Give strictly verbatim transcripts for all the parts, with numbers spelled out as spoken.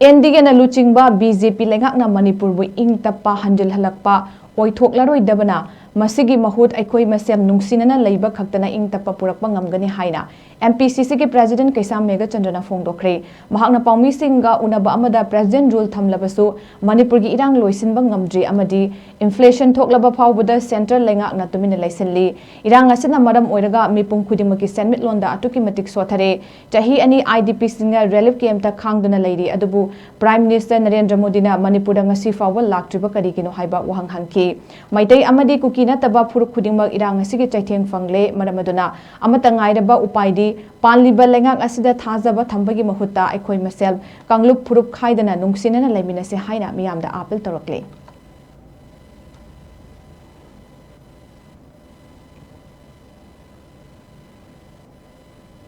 N D ꯑꯦꯅ ꯂꯨꯆꯤꯡꯕ B J ꯄꯤ ꯂꯩꯉꯥꯛꯅ ꯃꯅꯤꯄꯨꯔꯕꯨ ꯏꯪ ꯇꯞꯄ ꯍꯟꯖꯤꯜꯍꯜꯂꯛꯄ ꯑꯣꯏꯊꯣꯛꯂꯔꯣꯏꯗꯕꯅ, ꯃꯁꯤꯒꯤ ꯃꯍꯨꯠ ꯑꯩꯈꯣꯏ ꯃꯁꯦꯜ ꯅꯨꯡꯁꯤꯅꯅ ꯂꯩꯕ ꯈꯛꯇꯅ ꯏꯪ ꯇꯞꯄ ꯄꯨꯔꯛꯄ ꯉꯝꯒꯅꯤ ꯍꯥꯏꯅ ꯑꯦꯝ ꯄꯤ ꯁꯤ ꯁꯤꯒꯤ ꯄ꯭ꯔꯦꯁꯤꯗꯦꯟꯠ ꯀꯩꯁꯥꯝ ꯃꯦꯘꯆꯟꯗ꯭ꯔꯅ ꯐꯣꯡꯗꯣꯛꯈ꯭ꯔꯦ꯫ ꯃꯍꯥꯛꯅ ꯄꯥꯎꯃꯤꯁꯤꯡꯒ ꯎꯅꯕ ꯑꯃꯗ ꯄ꯭ꯔꯦꯁꯤꯗꯦꯟꯠ ꯔꯨꯜ ꯊꯝꯂꯕꯁꯨ ꯃꯅꯤꯄꯨꯔꯒꯤ ꯏꯔꯥꯡ ꯂꯣꯏꯁꯤꯟꯕ ꯉꯝꯗ꯭ꯔꯤ ꯑꯃꯗꯤ ꯏꯟꯐ꯭ꯂꯦꯁꯟ ꯊꯣꯛꯂꯕ ꯐꯥꯎꯕꯗ ꯁꯦꯟꯇ꯭ꯔꯦꯜ ꯂꯩꯉꯥꯛꯅ ꯇꯨꯃꯤꯟꯅ ꯂꯩꯁꯤꯜꯂꯤ꯫ ꯏꯔꯥꯡ ꯑꯁꯤꯅ ꯃꯔꯝ ꯑꯣꯏꯔꯒ ꯃꯤꯄꯨꯝ ꯈꯨꯗꯤꯡꯃꯛꯀꯤ ꯁꯦꯟꯃꯤꯠꯂꯣꯟꯗ ꯑꯗꯨꯛꯀꯤ ꯃꯇꯤꯛ ꯁꯣꯠꯊꯔꯦ꯫ ꯆꯍꯤ ꯑꯅꯤ ꯑꯥꯏ ꯗꯤ ꯄꯤꯁꯤꯡꯅ ꯔꯤꯂꯤꯐ ꯀꯦꯝꯞꯇ ꯈꯥꯡꯗꯨꯅ ꯂꯩꯔꯤ, ꯑꯗꯨꯕꯨ ꯄ꯭ꯔꯥꯏꯝ ꯃꯤꯅꯤꯁꯇꯔ ꯅꯔꯦꯟꯗ꯭ꯔ ꯃꯣꯗꯤꯅ ꯃꯅꯤꯄꯨꯔꯗ ꯉꯁꯤ ꯐꯥꯎꯕ ꯂꯥꯛꯇ꯭ꯔꯤꯕ ꯀꯔꯤꯒꯤꯅꯣ ꯍꯥꯏꯕ ꯋꯥꯍꯪ ꯍꯪꯈꯤ꯫ ꯃꯩꯇꯩ ꯑꯃꯗꯤ ꯀꯨꯀꯤ ꯅꯠꯇꯕ ꯐꯨꯔꯨꯞ ꯈꯨꯗꯤꯡꯃꯛ ꯏꯔꯥꯡ ꯑꯁꯤꯒꯤ ꯆꯩꯊꯦꯡ ꯐꯪꯂꯦ꯫ ꯃꯔꯝ ꯑꯗꯨꯅ ꯑꯃꯠꯇ ꯉꯥꯏꯔꯕ ꯎꯄꯥꯏꯗꯤ ꯄꯥꯜꯂꯤꯕ ꯂꯩꯉꯥꯛ ꯑꯁꯤꯗ ꯊꯥꯖꯕ ꯊꯝꯕꯒꯤ ꯃꯍꯨꯠꯇ ꯑꯩꯈꯣꯏ ꯃꯁꯦꯜ ꯀꯥꯡꯂꯨꯞ ꯐꯨꯔꯨꯞ ꯈꯥꯏꯗꯅ ꯅꯨꯡꯁꯤꯅꯅ ꯂꯩꯃꯤꯟꯅꯁꯤ ꯍꯥꯏꯅ ꯃꯤꯌꯥꯝꯗ ꯑꯥꯄꯤꯜ ꯇꯧꯔꯛꯂꯤ꯫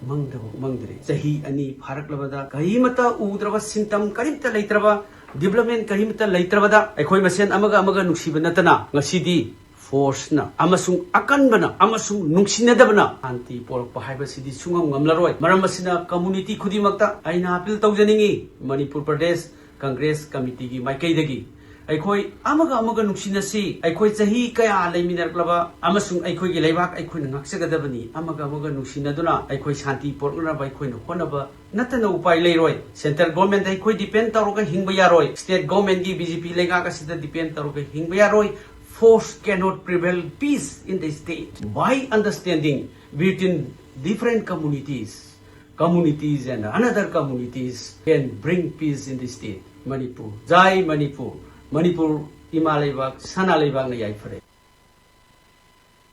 ꯃꯪꯗꯕ ꯃꯪꯗ꯭ꯔꯦ꯫ ꯆꯍꯤ ꯑꯅꯤ ꯐꯥꯔꯛꯂꯕꯗ ꯀꯔꯤꯃꯠꯇ ꯎꯗ꯭ꯔꯕ, ꯁꯤꯝꯇꯝ ꯀꯔꯤꯝꯇ ꯂꯩꯇ꯭ꯔꯕ, ꯗꯤꯕ꯭ꯂꯞꯃꯦꯟ ꯀꯔꯤꯃꯠꯇ ꯂꯩꯇ꯭ꯔꯕꯗ ꯑꯩꯈꯣꯏ ꯃꯁꯦꯟ ꯑꯃꯒ ꯑꯃꯒ ꯅꯨꯡꯁꯤꯕ ꯅꯠꯇꯅ ꯉꯁꯤꯗꯤ ꯐꯣꯔꯁꯅ ꯑꯃꯁꯨꯡ ꯑꯀꯟꯕꯅ ꯑꯃꯁꯨꯡ ꯅꯨꯡꯁꯤꯅꯗꯕꯅ ꯁꯥꯟꯇꯤ ꯄꯣꯔꯛꯄ ꯍꯥꯏꯕꯁꯤꯗꯤ ꯁꯨꯡꯉꯝ ꯉꯝꯂꯔꯣꯏ꯫ ꯃꯔꯝ ꯑꯁꯤꯅ ꯀꯝꯃꯨꯅꯤꯇꯤ ꯈꯨꯗꯤꯡꯃꯛꯇ ꯑꯩꯅ ꯑꯥꯄꯤꯜ ꯇꯧꯖꯅꯤꯡꯏ, ꯃꯅꯤꯄꯨꯔ ꯄ꯭ꯔꯗꯦꯁ ꯀꯪꯒ꯭ꯔꯦꯁ ꯀꯃꯤꯇꯤꯒꯤ ꯃꯥꯏꯀꯩꯗꯒꯤ ꯑꯩꯈꯣꯏ ꯑꯃꯒ ꯑꯃꯒ ꯅꯨꯡꯁꯤꯅꯁꯤ꯫ ꯑꯩꯈꯣꯏ ꯆꯍꯤ ꯀꯌꯥ ꯂꯩꯃꯤꯟꯅꯔꯛꯂꯕ ꯑꯃꯁꯨꯡ ꯑꯩꯈꯣꯏꯒꯤ ꯂꯩꯕꯥꯛ ꯑꯩꯈꯣꯏꯅ ꯉꯥꯛꯆꯒꯗꯕꯅꯤ꯫ ꯑꯃꯒ ꯑꯃꯒ ꯅꯨꯡꯁꯤꯅꯗꯨꯅ ꯑꯩꯈꯣꯏ ꯁꯥꯟꯇꯤ ꯄꯨꯔꯛꯅꯅꯕ ꯑꯩꯈꯣꯏꯅ ꯍꯣꯠꯅꯕ ꯅꯠꯇꯅ ꯎꯄꯥꯏ ꯂꯩꯔꯣꯏ꯫ ꯁꯦꯟꯇ꯭ꯔꯦꯜ ꯒꯣꯔꯃꯦꯟꯗ ꯑꯩꯈꯣꯏ ꯗꯤꯄꯦꯟ ꯇꯧꯔꯒ ꯍꯤꯡꯕ ꯌꯥꯔꯣꯏ꯫ ꯁ꯭ꯇꯦꯠ ꯒꯣꯔꯃꯦꯟꯒꯤ, ꯕꯤ ꯖꯦ ꯄꯤ ꯂꯩꯉꯥꯛ ꯑꯁꯤꯗ ꯗꯤꯄꯦꯟ ꯇꯧꯔꯒ ꯍꯤꯡꯕ ꯌꯥꯔꯣꯏ꯫ Force cannot prevail peace in the state. By understanding between different communities, communities and another communities can bring peace in the state. Manipur. ꯖꯥꯏ ꯃꯅꯤꯄꯨꯔ꯫ ꯃꯅꯤꯄꯨꯔ ꯏꯃꯥ ꯂꯩꯕꯥꯛ, ꯁꯅꯥ ꯂꯩꯕꯥꯛꯅ ꯌꯥꯏꯐꯔꯦ꯫